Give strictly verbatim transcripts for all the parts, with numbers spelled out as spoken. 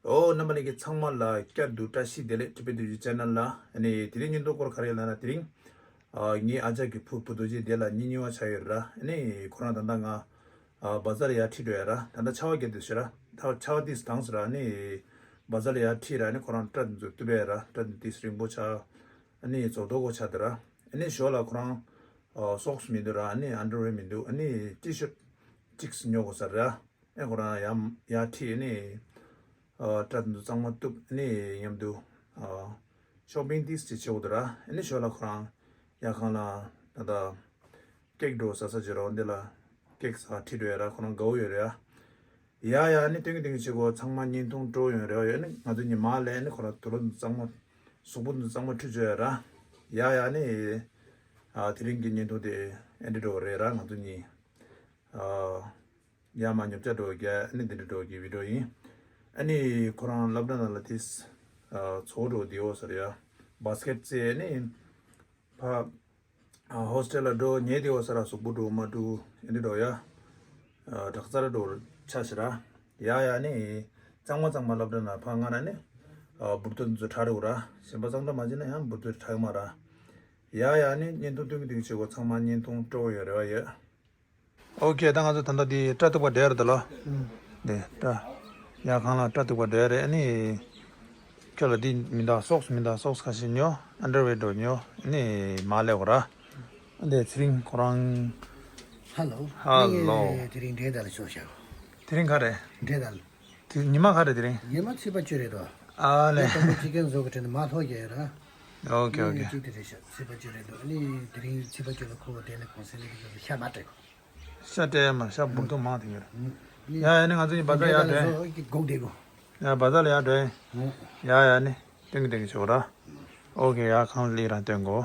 ཨོ། རྣམ་པ་ལྷན་རྒྱས་ཚང་མ་ལ་བསྐྱར་དུ་བཀྲ་ཤིས་བདེ་ལེགས། ཊི་བི་ཊུ་ཇི་ཆེ་ནལ་ལ། ཨ་ནི་དེ་རིང་བརྙན་ཐུང་སྐོར་ག་རེ་ལབ་ན། དེ་རིང་ཨ་ངའི་ཨ་ཅག་གི་བུ་བུ་རྡོ་རྗེ་དེ་ལ་གཉེན་ཉེ་བ་ཆགས་ཡོད་ར། ཨ་ནི་ཁོ་རང་ད་ལྟ་ང་ཨ་བ་ཛར་ལ་ཡར་ཁྲིད་འགྲོ་ཡ་ར། ད་ལྟ་ཆར་པ་བརྒྱབ་བསྡད་ཤག་ར། ད་ཆར་པ་ཏིས་དྭངས་སོང་ར། ཨ་ནི་བ་ཛར་ལ་ཡར་ཁྲིད་ར། ཨ་ནི་ཁོ་རང་སྐྲ་དེ་ཚོ་གཏུབ་ཡ་ར། སྐྲ་དེ་ཏིས་རིང་པོ་ཆགས། ཨ་ནི་ཛོ་དོ་གོ་ཆགས་འདུག་ར། ཨ་ནི་ཞོར་ལ་ཁོ་རང་ཨ་སོག་སི་མི་འདུག་ར། ཨ་ནི་ཨན་ཌར་ཝེར་མི་འདུག་ཨ་ནི་ཊི་ཤར་ཊི་གཅིག་ཉོ་དགོས་ས་ར། ཨེ་ཁོ་རང་ཡར་ཡར་ཁྲིད། ཨ་ནི་ཨ་སྐྲ་དེ་ཚོ་གཙང་མ་གཏུབ། ཨ་ནི་མཉམ་དུ་ཨ་ཤོ་པིང་ཏིས་ཅིག་བྱེད་དགོས་འདུག་ར། ཨ་ནི་ཞོར་ལ་ཁོ་རང་ཡར་ཁང་ལ་ད་ལྟ་ཀེག་འདྲ་བོ་ཟ་ས་ཅིག་ར། འོ་འདི་ལ་ཀེག་ཟ་ཁྲིད་འགྲོ་ཡ་ར། ཁོ་རང་དགའ་བོ་ཡོད་རེད་ཡ། ཡ་ཡ། ཨ་ནི་སྟོན་གི་སྟོན་གི་བྱེད་དགོས། ཚང་མ་བརྙན་ཐུང་སྤྲོ་ཡོང་རེ་བ་ཡོད། ཨ་ནི་ང་ཚོ་གཉིས་མར་སླེབས། ཨ་ནི་ཁོ་རང་དུག་ལོག་གཙང་མ་གཟུགས་པོ་འདི་གཙང་མ་འཁྲུད་བཅུག་ཡ་ར། ཡ་ཡ། ཨ་ནི་ཨ་དེ་རིང་གི་བརྙན་ཐུང་དེ་ཨེ་འདྲ་འདྲ་བོ་རེད་ར། ང་ཚོ་གཉིས་ཨ་ཡར་མར་ཉོ་ཆ་འདྲ་བོ་རྒྱག་ཨ་ནི་འདི་འདྲ་འདྲ་བོ་གི་བི་ཌིའོ་ཡིན། ཨ་ནི་ཁོ་རང་སློབ་གྲྭ་ནང་ལ་ཏིས་ཨ་ཚོགས་འདྲ་བོ་བསྡད་ཡོད་ས་རེད་ཡ། བ་སི་ཀེཊ་རྩེ། ཨ་ནི་ཕ་ཨ་ཧོ་སི་ཊེལ་ལ་འགྲོ་ཉལ་བསྡད་ཡོད་ས་ར། གཟུགས་པོ་འདྲ་བོ་མ་འདྲ་བོ་ཨེ་འདྲ་འདྲ་བོ་ཡ། ཨ་དྲག་རྩལ་འདྲ་བོ་ཆགས་ཤག་ར། ཡ་ཡ། ཨ་ནི་གཙང་མ་གཙང་མ་སློབ་གྲྭ་ནང་ཕར་མངགས་ན་ནི་ཨ་འབུར་ཏོ་འདི་ཚོ་དྲག་རེད་ར། གཞན་པ་གཙང་སྦྲ་མ་བྱས་ན་ཡང་འབུར་ཏོ་དྲག་གི་མ་ར། ཡ་ཡ། ཨ་ནི་བརྙན་ཐུང་སྟོན་གི་སྟོན་གི་བྱེད་དགོས། ཚང་མ་བརྙན་ཐུང་སྤྲོ་བོ་ཡོད་རེ་བ་ཡོད། ཨོ་ཁེ། ད་ང་ཚོ་ད་ལྟ་འདི་སྐྲ་གཏུབ་པར་འགྲོ་ཡ་རེད་ད་ལོ། ཨུམ། འདི་སྐྲ་ཡར་ཁང་ལ་སྐྲ་གཏུབ་པར་འགྲོ་ཡ་རེད། ཨ་ནི་ཁྱོད་ལ་འདི་མི་འདུག་སོག་སི་མི་འདུག་སོག་སི་ཁ་ཤས་ཉོ། ཨན་ཌར་ཝེར་འདྲ་བོ་ཉོ། ཨ་ནི་མར་སླེབས་དགོས་ར། འདི་ཚེ་རིང་ཁོ་རང་། ཧ་ལོ། ཧ་ལོ། ངས་དེ་རིང་འདྲེ་དར་ལ་ཤོག་བྱ། དེ་རིང་ག་རེ། འདྲེ་དར། དེ་ཉི་མ་ག་རེ་དེ་རིང་། ཉི་མ་ཚེས་པ་བཅུ་རེད་དོ། ཨ་ལེ། ངས་དང་པོ་ཅི་ཀན་བཟོ་གི་དྲན་ནས་མ་ཐོག་རྒྱག་ཡ་ར། ཨོ་ཁེ་ཨོ་ངས་ཁེ། གཅིག་དེ་རེད་ཤག་ཚེས་པ་བཅུ་རེད་དོ། ཨ་ནི་དེ་རིང་ཚེས་པ་བཅུ་ལ་ཁོ་བོ་དེ་ནས་གོང་སེང་ལས་ཀྱི་ཤ་མ་སྤྲད་གོ། ཤ་སྤྲད་ཡ་མ་ཤ་འབུར་ཐོག་མང་དེ་ཡོད་ར། ཡ་ཡ། ཨ་ནི་ང་ཚོ་གཉིས་བ་ཛར་ཡར་འགྲོ་ཡ། སྒུག་བསྡད་གོ། ཡ་བ་ཛར་ལ་ཡར་འགྲོ་ཡ། ཡ་ཡ། ཨ་ནི་སྟོན་གི་སྟོན་གི་བྱེད་དགོས་ར། ཨོ་ཁེ། ཡར་ཁང་ལ་སླེབས་ར་སྟོན་གོ།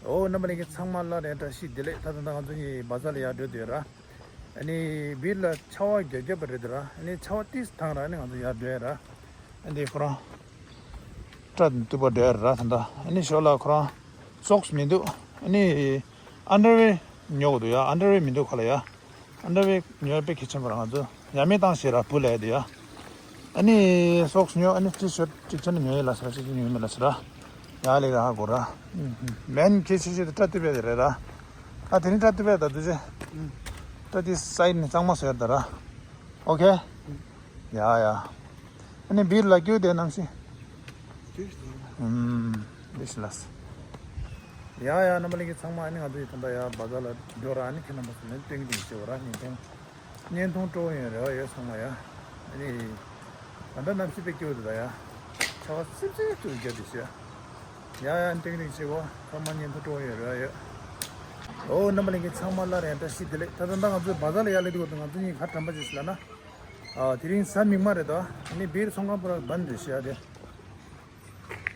ཨོ། རྣམ་པ་ལྷན་རྒྱས་ཚང་མ་ལ་རེ་བཀྲ་ཤིས་བདེ་ལེགས། ད་ད་ལྟ་ང་ཚོ་གཉིས་བ་ཛར་ལ་ཡར་འགྲོ་འདོད་ར། ཨ་ནི་བིར་ལ་ཆར་པ་རྒྱབ་རྒྱབ་པ་རེད་ར། ཨ་ནི་ཆར་པ་ཏིས་དྭངས་ར། ཨ་ནི་ང་ཚོ་ཡར་འགྲོ་ཡ་ར། ཨ་ནི་ཁོ་རང་སྐྲ་གཏུབ་པར་འགྲོ་ཡ་ར་ད་ལྟ། ཨ་ནི་ཞོར་ལ་ཁོ་རང་སོག་སི་མི་འདུག་ཨ་ནི་ཨན་ཌར་ཝེར་ཉོ་དགོས་འདུག་ཡ། ཨན་ཌར་ཝེར་མི་འདུག་ཁ་ལ་ཡ། ཨན་ཌར་ཝེར་ཉོ་ཡ་དཔེ་གལ་ཆེན་པོ་ར། ང་ཚོ་ཡ་མེད་བཏང་ཞེས་ར་བུ་ལ་ཡ་དེ་ཡ། ཨ་ནི་སོག་སི་ཉོ། ཨ་ནི་ཊི་ཤར་ཊི་གཅིག་ཆ་ནས་ཉོ་ཡ་ལ་ཟེར་ར། གཅིག་གཅིག་ཉོ་ཡ་མེད་ལ་ཟེར་ར། ཡ་ལེ་ར་ཧ་གོ་ར། མན་ཁྱེད་ཆེ་ཆེ་དེ་སྐྲ་གཏུབ་ཡ་དེ་རེད་ར། ཨ་དེ་རིང་སྐྲ་གཏུབ་ཡ་ད་དུ་ཆེ། སྐྲ་དེ་སའིཌ་ནས་གཙང་མ་བཟོ་ཡ་ད་ར། ཨོ་ཁེ། ཡ་ཡ། ཨ་ནི་བིར་ལ་སྐྱོ་དེ་ནམ་ཞིག་ཨུམ། བིར་ལས། ཡ་ཡ། རྣམ་པ་ལྷན་རྒྱས་ཚང་མ། ཨ་ནི་ང་ཚོ་ཡི་ད་ལྟ་ཡ་བ་ཛར་ལ་འགྲོ་ར། ཨ་ནི་ཁྱེད་རྣམ་པ་ཚོ་ནས་སྟོན་གི་སྟོན་གི་བྱེད་དགོས་ར། བརྙན་ཐུང་བརྙན་ཐུང་སྤྲོ་ཡོང་རེ་བ་ཡོད་ཚང་མ་ཡ། ཨ་ནི་ད་ལྟ་གནམ་གཤིས་དཔེ་སྐྱིད་པོ་འདུག་ད་ཡ། ཆར་པ་སིབ་སིབ་ཏུ་རྒྱག་དུས་ཤི་ཡ། ཡ་ཡ། སྟོན་གི་སྟོན་གི་བྱེད་དགོས། ཚང་མ་བརྙན་ཐུང་སྤྲོ་ཡོང་རེ་བ་ཡོད། ཨོ། རྣམ་པ་ལྷན་རྒྱས་ཚང་མ་ལ་རེ་བཀྲ་ཤིས་བདེ་ལེགས། ད་ད་ལྟ་ང་ཚོ་བ་ཛར་ལ་ཡར་སླེབས་དུས་ང་ཚོ་གཉིས་ག་འགྲམ་པ་ཅིག་ལ་ན། ཨ་དེ་རིང་གཟའ་མིག་དམར་རེད་དོ། ཨ་ནི་བིར་ཚོང་ཁང་པུ་ར་བན་རེད་ཤག་དེ།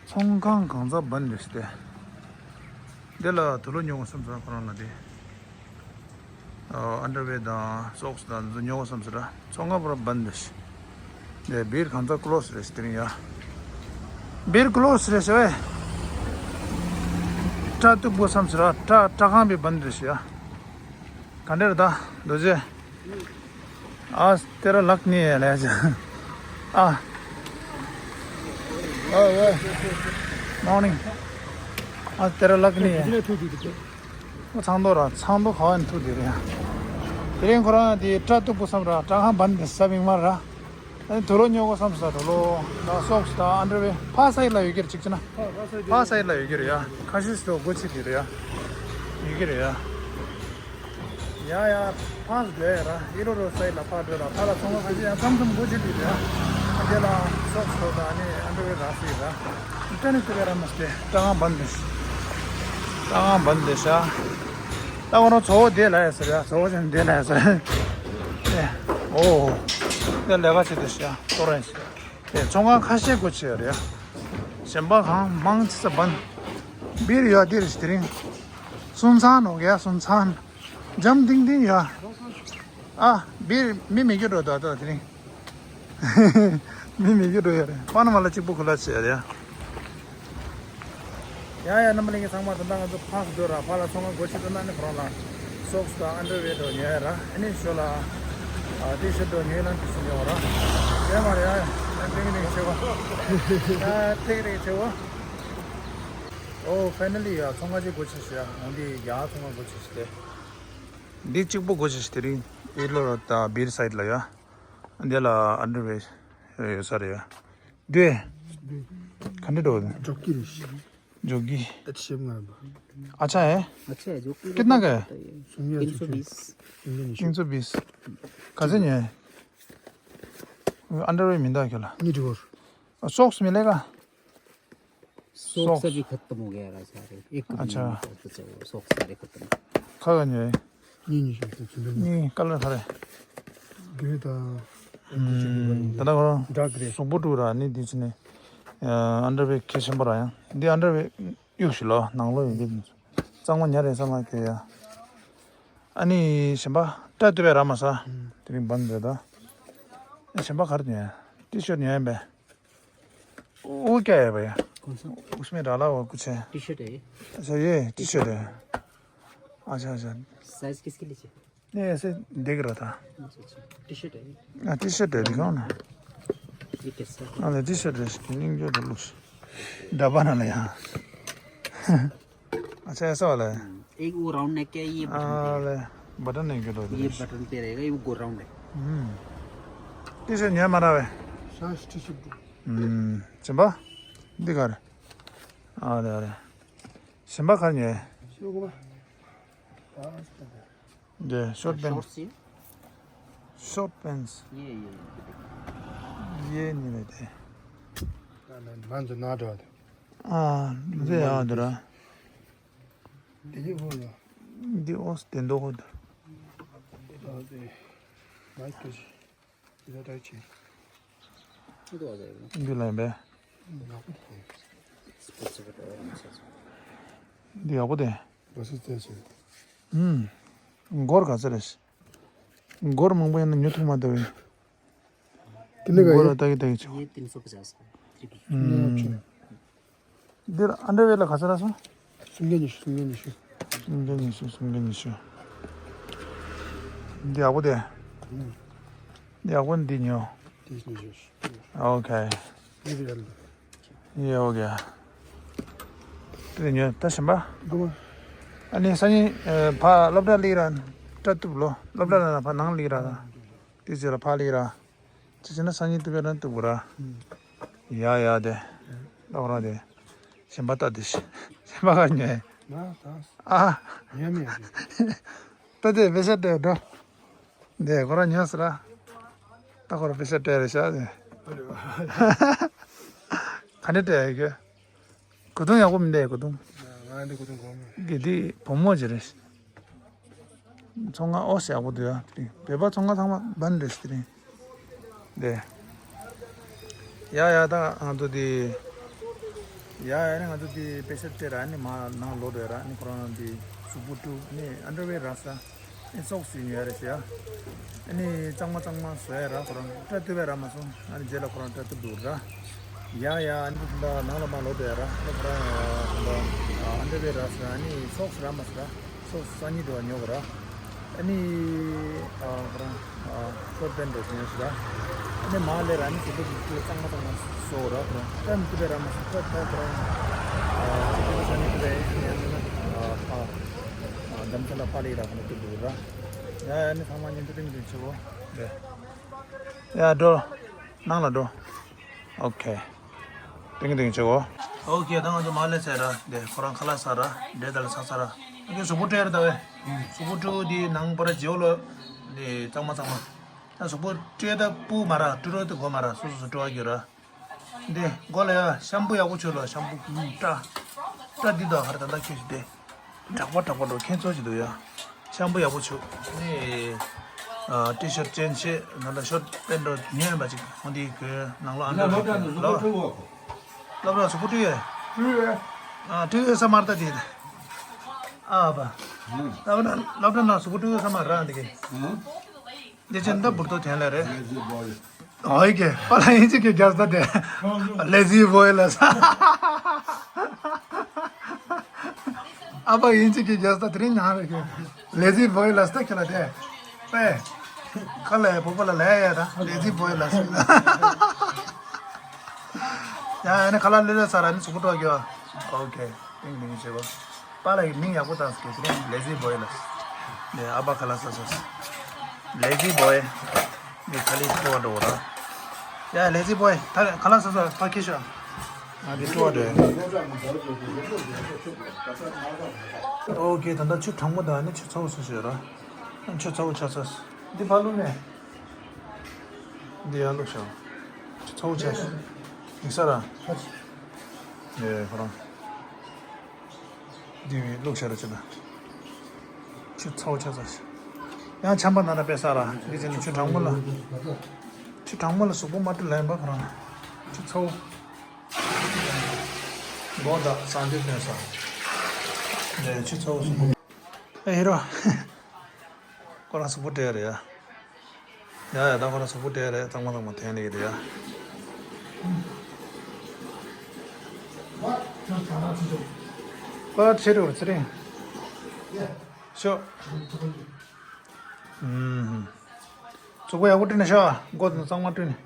ཚོང་ཁང་གང་ཚང་བན་རེད་ཤག་དེ། དེ་ལ་དུག་ལོག་ཉོ་དགོས་བསམ་སོང་ཁོ་རང་ལ་དེ། ཨ་ཨན་ཌར་ཝེར་དང་སོག་སི་དང་འདི་ཚོ་ཉོ་དགོས་བསམ་སོང་ར། ཚོང་ཁང་པུ་ར་བན་རེད་ཤག་དེ། བིར་གང་ཚང་ཀློ་སི་རེད་ཤག་དེ་རིང་ཡ། བིར་ཀློ་སི་རེད་ཤག་བས། སྐྲ་གཏུབ་དགོས་བསམ་སོང་ར། སྐྲ་སྐྲ་ཁང་པའི་བན་རེད་ཤག་ཡ། ག་འདྲ་རེད་ད་རྡོ་རྗེ། आज तेरा लक नहीं है ले जा। आ। ओए, ओए। मॉर्निंग। आज तेरा लक नहीं है। ཨོ་ཚང་མདོག་ར། ཚང་མདོག་ཁ་བ་ནས་ཐུག་དེ་རེད་ཡ། དེ་རིང་ཁོ་རང་དེ་སྐྲ་གཏུབ་དགོས་བསམ་ར། སྐྲ་ཁང་བན་དེ་གཟའ་མིག་དམར་ར། ཨ་ནི་དུག་ལོག་ཉོ་དགོས་བསམ་སོང་། དུག་ལོག་དང་སོག་སི་དང་ཨན་ཌར་ཝེར་ཕར་སའིཌ་ལ་ཡོད་ཀྱི་རེད། གཅིག་བྱས་ན་ཕར་སའིཌ་ལ་ཡོད་ཀྱི་རེད་ཡ། ཁ་ཤས་ཤིག་སྒོ་ཕྱེ་བསྡད་རེད་ཡ། ཡོད་ཀྱི་རེད་ཡ། ཡ་ཡ། ཕར་འགྲོ་ཡ་ར། ཨི་རོ་རོ་སའིཌ་ལ་ཕར་འགྲོ་ར། ཕར་ལ་ཚོང་ཁང་ཁ་ཤས་ཡང་མཚམས་མཚམས་སྒོ་ཕྱེ་བསྡད་རེད་ཡ། དེ་ལ་སོག་སི་དང་ཨ་ནི་ཨན་ཌར་ཝེར་རག་སྲིད་ར། ཨིན་ཊར་ནེཊ་དུ་ཡ་ར་མ་སྟེ་སྐྲ་ཁང་བན་དེ། སྐྲ་ཁང་བན་དེ་ཤག་ད་ཁོ་རང་ཚོ་བོ་དེ་ལ་ཡ་ཟེར་ཡ། ཚོ་བོ་ཅན་དེ་ལ་ཡ་ཟེར། ཨེ། ཨོ། དེ་ལས་ཀ་བྱེད་དུ་ཤག་ཏོ་རེད། ཨེ། ཚོང་ཁང་ཁ་ཤས་སྒོ་ཕྱེ་ཡོད་རེད་ཡ། གཞན་པ་གང་མང་ཆེ་ས་བན། བིར་ཡོད་དེ་རེད་དེ་རིང་། སུན་སང་ནོ་ག་ཡ་སུན་སང་། འཇམ་ཐིང་ཐིང་ཡོད། ཨ། བིར་མི་མི་རྒྱུ་འགྲོ་ད་ད་དེ་རིང་། མི་མི་རྒྱུ་འགྲོ་ཡ་རེད། པ་ན་མ་ལ་གཅིག་པུ་ཁུ་ལ་བྱེད་ཡ་རེད་ཡ། ཡ་ཡ། རྣམ་པ་ལྷན་རྒྱས་ཚང་མ། ད་ལྟ་ང་ཚོ་ཕར་འགྲོ་ར། ཕར་ལ་ཚོང་ཁང་སྒོ་ཕྱེ་ད་ན་ནི་ཁོ་རང་ལ་སོག་སི་དང་ཨན་ཌར་ཝེར་འདྲ་ཉོ་ཡ་ར། ཨ་ནི་ཞོར་ལ་ཨ་ཊི་ཤར་འདྲ་ཉོ་ཡ་ལ་དེ་ཚོ་ཉོ་ར། ཡ་མ་རེད་ཡ། ཐེངས་རིང་ཆེ་བ། ཐེངས་རིང་ཆེ་བ། ཨོ། ཕའི་ནལ་ལི་ཡ་ཚོང་ཁང་ཅིག་སྒོ་ཕྱེ་ཤག་འོ་འདི་ཡ་ཚོང་ཁང་སྒོ་ཕྱེ་ཤག་སྟེ། འདི་གཅིག་པོ་སྒོ་ཕྱེ་ཤག་དེ་རིང་ཨི་ལོ་ད་བིར་སའིད་ལ་ཡ། འདི་ལ་ཨན་ཌར་ཝེར་ཡོད་ས་རེད་ཡ། འདི་ག་འདྲ་འགྲོ། འཇོག་གི་རེད། འཇོག་གི། ཨེ་ཆི་ཤེབ་ང་ར་པ། अच्छा है। अच्छा है, जो कि कितना का है? तीन सौ बीस। तीन सौ बीस। कैसे नहीं है? अंडरवेयर मिलता है क्या? नहीं, और सॉक्स मिलेगा? Socks socks. अभी खत्म हो गया है सारे, एक भी अच्छा। नहीं बचा वो, सॉक्स सारे खत्म। खा गए नहीं? नहीं, नहीं, नहीं, नहीं, कलर खा रहे। ग्रे था। ད་ལྟ་ཁོ་རང་ཌར་ཀི་རེད། གཟུགས་པོ་དཀྲུག་ར་ནི་འདི་ཕྱི་ནས་ཨ་ཨན་ཌར་ཝེར་གལ་ཆེན་པོ་ར་ཡང་འདི་ཨན་ཌར་ཝེར་གཡུག་ཞིག་ལོ་ནང་ལོགས་ཡོད་ཀྱི་གཙང་མ་ཉར་རེད་བསམ་ལ་གི་ཡ། ཨ་ནི་གཞན་པ་སྐྲ་བཏུབ་པའི་ར་མ་ས་དེ་རིང་བན་རེད་ད། གཞན་པ་ག་རེ་ཉོས། ཏི་ཤར་ཉོས་ཡིན་པས། वो क्या है भैया? कौन सा? उसमें डाला हुआ कुछ है। टी शर्ट है ये। अच्छा, ये टी शर्ट है। अच्छा, अच्छा। साइज किसके लिए चाहिए? नहीं, ऐसे देख रहा था। अच्छा, अच्छा। टी शर्ट है ये। हाँ, टी शर्ट है, दिखाओ ना। ये कैसा है? हाँ, टी शर्ट है, इसकी नहीं जो लुक्स। डब्बा ना ले यहाँ। अच्छा, ऐसा वाला है। हम्म, एक वो राउंड नेक है, ये बटन पे हाँ, है। ले, बटन नहीं गिरो ये। बटन पे रहेगा, ये वो गो राउंड है। हम्म। टी शर्ट नहीं हमारा है। Size T shirt. ཨུམ། གཞན་པ། འདི་ག་རེད། ཨ་རེ་ཨ་རེ། གཞན་པ་ག་རེ་ཉོས། ཤོག་གུ་མ། ཨ་སྟ་དེ། འདི་ཤོར་པེན། ཤོར་སི། ཤོར་པེན། ये, ये, ये। ये नहीं लेते। ང་ཚོ་ན་འགྲོ་དེ། ཨ། འདི་ཡག་འདུག་ར། འདི་ཡི་ཧོ་ལ། འདི་ཨོ་སྟེ་འདོག་ཧོ་འདུག་ཨ་དེ། མ་ཀི་ཅི། འདི་ད་ཅི། འདི་ལ་ཡིན་པས། འདི་ཡག་པོ་དེ། འདི་ཡག་པོ་དེ། ཨུམ། སྒོར་ག་ཚོད་རེད། སྒོར་མང་པོ་ཡིན་ན་ཉོ་ཐུབ་མ་ཐུབ་རེད། कितने का है? बोला ताकि ताकि छो। ये तीन सौ पचास का है। हम्म। इधर अंडरवेयर ला खसरा सो? सुंगे निशु, सुंगे निशु। सुंगे निशु, सुंगे निशु। दिया को दे। हम्म। दिया को दी न्यो। तीस निशु। ओके। ये भी डाल दो। ये हो गया। दी न्यो, तशंबा? गुमा। अनि सनी, ए, पा लबडा लीरा, टट्टुबलो, लबडा ना पा नांग लीरा। དེ་ཚོ་ལ་ཕ་ལི་ར། ཅི་ཟེར་ན་སང་ཉིན་དུ་བེ་ར་འདུག་ར། ཡ་ཡ་དེ། ལོག་ར་དེ། གཞན་པ་ལྟ་དེ་ཤི། གཞན་པ་ག་ཉོས། ང་ད། ཨ། ཉོས་མེད་ཀྱི། ལྟ་དེ་བེ་ཤ་སྤྲད་འགྲོ། དེ་ཁོ་ར་ཉོས་སི་ར། ད་ཁོ་ར་བེ་ཤ་སྤྲད་རེ་ཤ་དེ། ག་ནས་སྤྲད་ཡོད་གི། གོས་ཐུང་ཡག་པོ་མི་འདུག་གོས་ཐུང་། ང་འདི་གོས་ཐུང་གོ་མེད། གི་འདི་བུ་མོ་ཅིག་རེད། ཚོང་ཁང་ཨོ་སི་ཡག་པོ་འདུག་ཡ། དེ་རིང་བོད་པ་ཚོང་ཁང་ཚང་མ་བན་རེད་དེ་རིང་། དེ། ཡ་ཡ་ད་ང་ཚོ་དེ། ཡ་ཡ་ནི་ང་ཚོ་དེ་པེ་ཤ་སྤྲད་ར་ནི་མ་ནང་ལོག་འགྲོ་ཡ་ར་ནི་ཁོ་རང་དེ་གཟུགས་པོ་བཀྲུ་ནི་ཨན་ཌར་ཝེར་ར་ས། ཨེ་སོག་སི་ཉོ་ཡ་རེད་ཟེར་ཡ། ཨ་ནི་གཙང་མ་གཙང་མ་བཟོ་ཡ་ར་ཁོ་རང་སྐྲ་བཏུབ་པ་ར་མ་སོང་། ཨ་ནི་རྗེས་ལ་ཁོ་རང་སྐྲ་བཏུབ་འདུག་ར། ཡ་ཡ་ཨ་ནི་ད་ནང་ལ་མ་ལོག་འདུག་ཡ་ར། ཨ་ནི་ཁོ་རང་ཨ་ཨན་ཌར་ཝེར་ར་ཟེར། ཨ་ནི་སོག་སི་ར་མ་ཟེར་ར། སོག་སི་སང་ཉིན་འགྲོ་བ་ཉོ་གི་ར། ཨ་ནི་ཨ་ཁོ་རང་ཨ་ཤོར་པེན་འགྲོ་ཉོ་ཟེར་ར། ཨ་ནི་མ་ལེ་ར་ཨ་ནི་ཟེར་དུས་གཙང་མ་གཙང་མ་བཟོ་ར། ཁོ་རང་སྐྲ་མི་བཏུབ་པ་ར་མ་ཟེར། ཁོ་ད་ཁོ་རང་ཨ་ཁོ་རང་སང་ཉིན་འགྲོ་བ་ཡ་ཨ་ཨ། རྡ་རམ་ས་ལ་ཕ་ལི་ར་ཁོ་ན་ཏུ་འདུག་ར། ཡ་ཡ་ནི་ཚང་མ་ཉིན་དུ་ཏིང་ཏིང་ཆེ་བོ། ཡ་འགྲོ། ནང་ལ་འགྲོ། ཨོ་ཁེ། ཏིང་ཏིང་ཆེ་བོ། ཨོ་ཁེ་ད་ང་ཚོ་མ་ལེ་ཚེ་ར། དེ་ཁོ་རང་ཁ་ལག་ཟ་ར། འབྲས་དང་ལ་ཚ་ཚ་ར། ཨོ་ཁེ་གཟུགས་པོ་སྤྲད་ར་ད་བས། གཟུགས་པོ་སྤྲོད་དེ་ནང་པར་བརྗེའོ་ལོ། དེ་གཙང་མ་གཙང་མ། ད་གཟུགས་པོ་སྤྲད་ད་སྤུ་མ་ར་སྤྲུ་རོ་དེ་གོ་མ་ར་སོ་སོ་སོ་སྤྲོ་བ་རྒྱུ་ར། འདི་མགོ་ལ་ཡ་ཤམ་པུ་ཡག་པོ་བྱོས་ལོ། ཤམ་པུ་སྐྲ། སྐྲ་འདི་དག་ཧར་ད་ལྟ་ཁྱོད་ཀྱི་དེ་དྲག་པོ་དྲག་པོ་འགྲོ་ཁྱེད་ཚོ་ཅི་འདུག་ཡ། ཤམ་པུ་ཡག་པོ་བྱོས། ནི་ཨ་ཊི་ཤར་ཅན་ཤེས་ནང་ལ་ཤོར་པེན་འགྲོ་ཉོས་ཡིན་པ་ཅིག་ཧོང་དེའི་གོས་ནང་ལོ་ཨ་འདྲ་ལོ། ལབ་ར་སུ་པུ་ཊུ་ཡོད། ཨ་ཊུ་ཡོད་ས་མར་ད་དེ། ཨ་བ། ལབ་ར་ལབ་ར་ན་སུ་པུ་ཊུ་ཡོད་ས་མར་ར་འདི་གི། འདི་ཅན་ད་བུར་དོ་དེན་ལ་རེད། ཨོ་ཡི་གེ་པ་ལ་ཡིན་ཅིག་གི་རྒྱལ་ས་དེ། ལེ་ཟི་བོ་ཡི་ལ་ས། ཨ་ཕ་ཡིན་ཅིག་གི་རྒྱལ་ས་དེ་རིང་ནང་རེད་གི། ལེ་ཟི་བོ་ཡི་ལ་ས་ཁྱེད་ལ་དེ། པས། ཁ་ལས་བོ་པ་ལ་ལས་ཡ་ད་ལེ་ཟི་བོ་ཡི་ལ་ས། ཨ་ནི་ཁ་ལག་ལོས་ལོས་ཟ་ར་ནི་གཟུགས་པོ་སྤྲོ་གི་ཨ། ཨོ་ཁེ། ཏིང་ཏིང་བྱེད་པ། པཱ་ལགས་ཀྱི་མིང་ཡག་པོ་བཏགས་ཟེར་གི་ལེ་ཛི་བོའི་ལ། ལེ་ཨ་པ་ཁ་ལག་ཟ་ཟ། ལེ་ཛི་བོའི། ནི་ཁ་ལག་སྤྲོ་བ་འགྲོ་བ་ར། ཡ་ལེ་ཛི་བོའི་ད་ཁ་ལག་ཟ་ཟ་ཕ་ཁི་ཤ། ང་གི་སྤྲོ་བ་འགྲོ། ཨོ་ཁེ། ད་ལྟ་ཆུ་གྲང་མོ་དང་ནི་ཆུ་ཚ་བོ་ཟ་ཤེས་ར། ཆུ་ཚ་བོ་ཆ་ཚ། འདི་ཕ་ལུ་ནས། འདི་ཡར་བླུགས་ཤོག་ཚ་བོ་ཆ། ཡིག་ས་ར། ཡེ་ཁོ་རང་། འདི་བླུགས་ཤ་ར་ཅི་ན། ཆུ་ཚ་བོ་ཆ་ཚ། ཡང་ཆམ་པ་ན་ན་པེ་ས་ར། འདི་ཅི་ན་ཆུ་གྲང་མོ་ལ། ཆུ་གྲང་མོ་ལ་གཟུགས་པོ་མ་བཀྲུས་ལེན་པ་ཁོ་རང་། ཆུ་ཚ་བོ། མགོ་དང་སངས་རྒྱས་སྟོན་ས། འདི་ཆུ་ཚ་བོ་གཟུགས་པོ། ཨེ་ཧེ་རོ། ཁོ་རང་གཟུགས་པོ་བཀྲུས་རེད་ཡ། ཡ་ཡ་ད་ཁོ་རང་གཟུགས་པོ་བཀྲུས་རེད། གཙང་མ་གཙང་མ་འཐེན་ལེ་རེད་ཡ། ཁོ་ཆེ་རུ་ཚེ་རིང་། ཤོ། ཨུམ། གཟུགས་པོ་ཡག་པོ་བཀྲུས་ནས་ཤོ། མགོ་དང་གཙང་མ་བཀྲུས་ནས།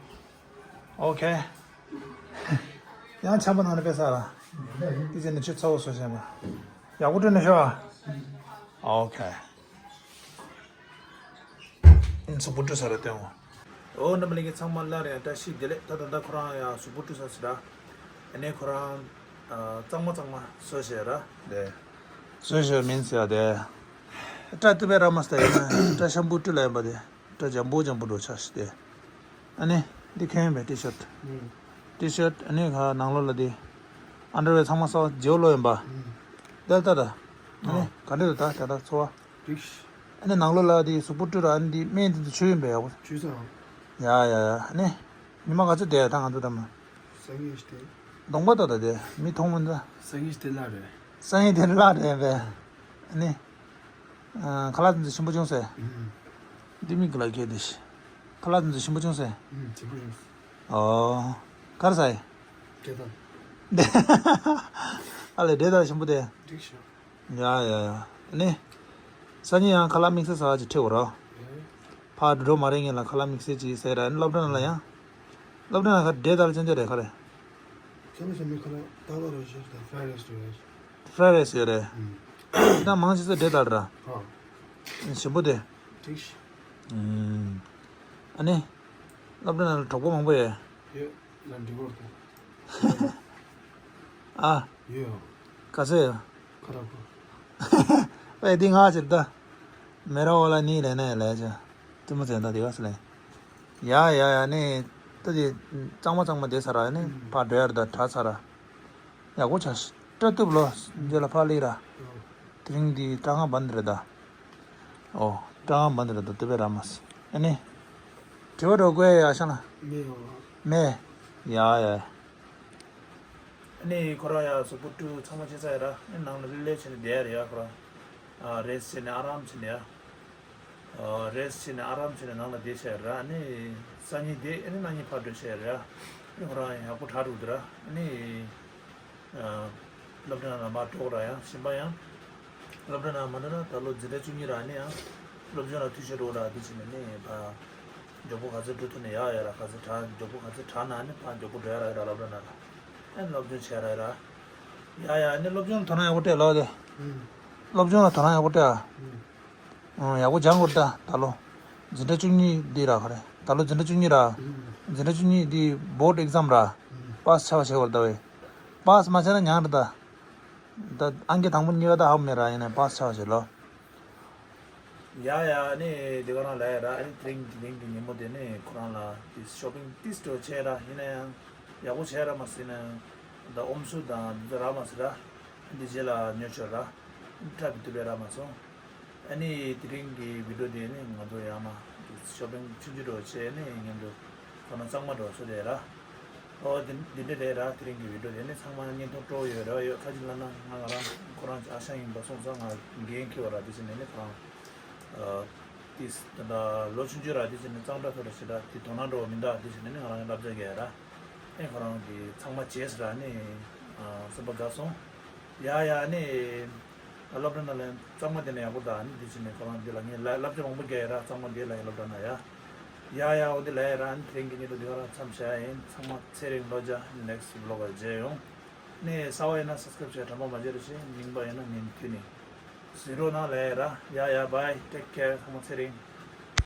ཨོ་ཁེ། ཡང་ཆམ་པ་ནང་ནས་ཕེབས་ས་ལ། དེ་ཚེ་ནས་ཆུ་ཚ་བོ་བཟོ་བྱས་མ། ཡག་པོ་བཀྲུས་ནས་ཤོ། ཨོ་ཁེ། གཟུགས་པོ་བཀྲུས་ཚར་རེད་སྟོན་འོ། འོ་རྣམ་པ་ལྷན་རྒྱས་ཚང་མ་སླར་ཡང་བཀྲ་ཤིས་བདེ་ལེགས། ད་ད་ལྟ་ཁོ་རང་ཡང་གཟུགས་པོ་བཀྲུས་ཚར་ཟེར་ར། ཨ་ནི་ཁོ་རང་ཨ་གཙང་མ་གཙང་མ་བཟོས་བྱས་ར། དེ། བཟོས་བྱས་མིན་ཟེར་ཡ་དེ། སྐྲ་ཏི་བས་ར་མ་སྟེ་ཡིན་ན་སྐྲ་ཤམ་བུ་བཀྲུས་ལ་ཡིན་པ་དེ། སྐྲ་འཇམ་པོ་འཇམ་པོ་འགྲོ་ཆགས་ཤིག་དེ། ཨ་ནི། འདི་ཁྱོད་ཡིན་པས་ཊི་ཤར་ཊི། ཨུམ། ཊི་ཤར་ཊི་ཨ་ནི་ཁ་ནང་ལོགས་ལ་འདི། ཨན་ཌར་ཝེར་ཚང་མ་གསར་པ་བརྗེ་པོ་ལོག་ཡིན་པ། ཨུམ། དེ་ལྟ་ད། ཨ་ནི། ཨོ། ག་འདྲ་འདུག་ད་ད་ད་ཚོར་བ། འགྲིག་ཤི། ཨ་ནི་ནང་ལོགས་ལ་འདི་གཟུགས་པོ་བཀྲུས་ར་ཨ་ནི་འདི་སྨན་འདི་ཚོ་མཆོད་ཡིན་པས་ཡག་པོ། མཆོད་ཚང་། ཡ་ཡ་ཡ་ཨ་ནི། ཉི་མ་ག་ཚོད་བསྡད་ད་ང་ཚོ་ད་མ། སང་ཉིན་ཞིག་བསྡད། གདོང་པ་ལྟ་ད་དེ་མི་མཐོང་མིན་ད། སང་ཉིན་ཞིག་བསྡད་ལ་རེད། སང་ཉིན་དེ་ལ་རེད་པས། ཨ་ནི། ཨ། ཁ་ལག་དེ་ཚོ་ཞིམ་པོ་བྱུང་ཟེར། ཨུམ། འདི་མིག་གི་ལ་སྐྱེས་དེ་ཤི། ཁ་ལག་དེ་ཚོ་ཞིམ་པོ་བྱུང་ཟེར། ཨུམ། ཞིམ་པོ་བྱུང་ཟེར། ཨོ། ག་རེ་ཟ་ཡི། སྐད་དང་། འདི། ཨ་ལས་འདྲེ་དང་ཞིམ་པོ་དེ། འགྲིག་ཤོག་ཡ་ཡ་ཡ། ཨ་ནི། སང་ཉིན་ཡང་ཁ་ལག་དམིགས་བསལ་ཟ་བ་ཅིག་ཁྲིད་འོ་རོགས། ཨེ། ཕར་འགྲོ་མ་རེད་ངེད་ལ་ཁ་ལག་དམིགས་བསལ་ཅིག་ཟེར་ར། ཨ་ནི་སློབ་གྲྭ་ནང་ལ་ཡང་། སློབ་གྲྭ་ནང་ཁ་འདྲེ་དང་ཅན་ཅན་རེད་ཁ་རེད། ཁྱེད་ལ་ཞྭ་མོའི་ཁ་ལག་ཏག་ཏག་རེད་ཤག་ད་ཕ་རའི་རའི་སི་ཡོད་རེད། ཕ་རའི་རའི་སི་ཡོད་རེད། ཨུམ། ད་མང་ཆེ་ས་འདྲེ་དང་ར། ཨ། ཞིམ་པོ་དེ། འགྲིག་ཤི། ཨུམ། ཨ་ནི། སློབ་གྲྭ་ནང་ལ་གྲོགས་པོ་མང་པོ་ཡོད། ཡོད། ལ་འགྲིག་གོ་རེད་ད། ཨ། ཡོད། ག་ཚོད་ཡོད། ཁ་ར་པོ། ཨེ་འདི་ང་ཅིག་ད། མེ་ར་ཝ་ལ་ནི་ལས་ནས་ལས་ཅི། ཏི་མོ་ཚན་ད་དེ་ག་སི་ལས། ཡ་ཡ་ཡ་ནི། ད་དེ། གཙང་མ་གཙང་མ་དེ་ས་ར་ནི་ཕར་འགྲོ་ཡར་ད་དྲ་ས་ར། ཡག་པོ་ཆ་ཤི། སྐྲ་གཏུབ་ལོ། འདི་ལ་ཕར་ལི་ར། དེ་རིང་འདི་སྐྲ་ངང་བན་དེ་རེད་ད། ཨོ། སྐྲ་ངང་བན་དེ་རེད་ད་དེ་བས་ར་མ་སི། ཨ་ནི། དྲི་བ་འགྲོ་དགོས་ཡ་ཤ་ན། མེད་ཡོང་ལ། མེད། ཡ་ཡ། ཨ་ནི་ཁོ་རང་ཡ་གཟུགས་པོ་བཀྲུས་ཚང་མ་བྱས་ཚར་ཡ་ར། ཨ་ནི་ནང་ལ་ལེ་ལེ་བྱས་ནས་བསྡད་ཡ་རེད་ཡ་ཁོ་རང་། ཨ་རེས་བྱས་ནས་ཨ་རམ་བྱས་ནས་ཡ། ཨ་རེས་བྱས་ནས་ཨ་རམ་བྱས་ནས་ནང་ལ་བསྡད་བྱས་ཡ་ར། ཨ་ནི་སང་ཉིན་བསྡད། ཨ་ནི་གནངས་ཉིན་ཕར་འགྲོ་བྱས་ཡ་ར། ཨ་ནི་ཁོ་རང་ཡག་པོ་དྲག་འགྲོ་འདུག་ར། ཨ་ནི། ཨ། སློབ་གྲྭ་ནང་ལ་མར་འགྲོ་ར་ཡང་ཞིམ་པ་ཡང་། སློབ་གྲྭ་ནང་མ་འགྲོ་ན་ད་ལོ་འཛིན་གྲྭ་བཅུ་གཉིས་ར་ནི་ཡང་། སློབ་སྦྱོང་ལ་འཐུས་ཤོར་འགྲོ་ར་དེ་བྱས་ནས་ནི་ཕར། མགྱོགས་པོ་ག་ཚོད་འགྲོ་ཐུབ་ན་ཡག་ཡག་ར། ག་ཚོད་དྲག་མགྱོགས་པོ་ག་ཚོད་དྲག་ན་ནི་ཕར་མགྱོགས་པོ་འགྲོ་ཡག་ར་ཡག་ར་སློབ་གྲྭ་ནང་ལ། ཨེ་སློབ་སྦྱོང་བྱས་ར་ཡག་ར། ཡག་ཡག་ནི་སློབ་སྦྱོང་དོ་སྣང་ཡག་པོ་སྤྲད་ལོ་དེ། ཨུམ། སློབ་སྦྱོང་ལ་དོ་སྣང་ཡག་པོ་སྤྲད་ཨ། ཨུམ། ཨང་། ཡག་པོ་སྦྱང་དགོས་རེད་ད་ད་ལོ། འཛིན་གྲྭ་བཅུ་གཉིས་འདི་ར་ག་རེ། ད་ལོ་འཛིན་གྲྭ་བཅུ་གཉིས་ར། ཨུམ། འཛིན་གྲྭ་བཅུ་གཉིས་འདི་བྷོར་ཌི་ཨེག་ཛམ་ར། ཨུམ། པཱ་སི་ཆགས་པ་བྱེད་དགོས་རེད་ད་བས། པཱ་སི་མ་བྱས་ན་ཉག་རེད་ད། ད་ཨང་ཀི་དང་པོ་གཉིས་པ་ད་ཧ་གོ་མེད་ར། ཡིན་ནའི་པཱ་སི་ཆགས་པ་བྱེད་ལོ། ཡ་ཡ་ནི་འདི་ག་རང་ལ་ཡ་ར། ཨ་ནི་དེ་རིང་དེ་རིང་གི་ཉིན་མོ་དེ་ནི་ཁོ་རང་ལ་དེ་ཤོ་པིང་ཏིས་འགྲོ་བྱས་ར། ཡིན་ན་ཡང་ཡག་པོ་བྱས་ར་མ་ཟེར་ན་ད་ཨོམ་སུ་དང་འདི་ཚོ་རག་མ་སོང་ར། འདི་རྗེས་ལ་ཉོ་ཆོག་ར། འཁྲབ་པའི་དུས་རེད་རག་མ་སོང་། ཨ་ནི་དེ་རིང་གི་བི་ཌིའོ་དེ་ནི་ང་ཚོ་ཡང་ན་ཤོ་པིང་ཆུང་ཆུང་འགྲོ་བྱས་ནི་མཉམ་དུ་ཁོ་ན་གཙང་མ་འགྲོ་ཚོ་དེ་ར། ཨོ་དེ་འདི་འདྲ་རེད་ར། དེ་རིང་གི་བི་ཌིའོ་དེ་ནི་ཚང་མ་བརྙན་ཐུང་སྤྲོ་ཡོད་ར་ཡོད། ཁ་ཅིག་ལབ་ན་ང་ང་རང་ཁོ་རང་ཨ་ཞང་ཡིན་པ་སོང་ཙང་ང་འགན་འཁྱེར་བ་ར། དེ་བྱས་ནས་ནི་ཁོ་རང་ཨ་ཏིས་ད་ལོ་ཆུང་ཆུང་ར་དེ་བྱས་ནས་གཙང་སྦྲ་ཐོག་ར་ཞེ་དྲག་དེ་དོ་སྣང་འགྲོ་བ་མི་འདུག་དེ་བྱས་ནས་ནི་ང་རང་བསླབ་བྱ་རྒྱག་ཡ་ར། ཨེ་ཁོ་རང་གི་ཚང་མ་བྱས་ཟེར་ར་ནི་ཨ་སེམས་པ་དགའ་སོང་། ཡ་ཡ་ནི། སློབ་གྲྭ་ནང་ལ་གཙང་མ་དེ་ནས་ཡག་པོ་དང་ནི་དེ་བྱས་ནས་ཁོ་རང་འདི་ལ་ངས་ལ་བསླབ་བྱ་མང་པོ་རྒྱག་ཡོད་ར། གཙང་མ་འདི་ལ་ཡང་སློབ་གྲྭ་ནང་ཡ། ཡ་ཡ། འོ་འདི་ལས་རང་དེ་རིང་གི་ཉིན་དུ་འདི་ག་རང་མཚམས་བཞག་ཡིན། ཚང་མ་ཚེ་རིང་བློ་རྒྱ་next vlog་ལ་མཇལ་ཡོང་། ནས་གསར་པ་ཡིན་ན་subscribe་བྱས། དྲན་པ་མ་བརྗེད་རོགས་བྱེད། རྙིང་པ་ཡིན་ན་ཉིན་མཐུད་ནས་གཟིགས་རོགས་གནང་། ལས་ར། ཡ་ཡ། bye, take care. ཚང་མ་ཚེ་རིང་།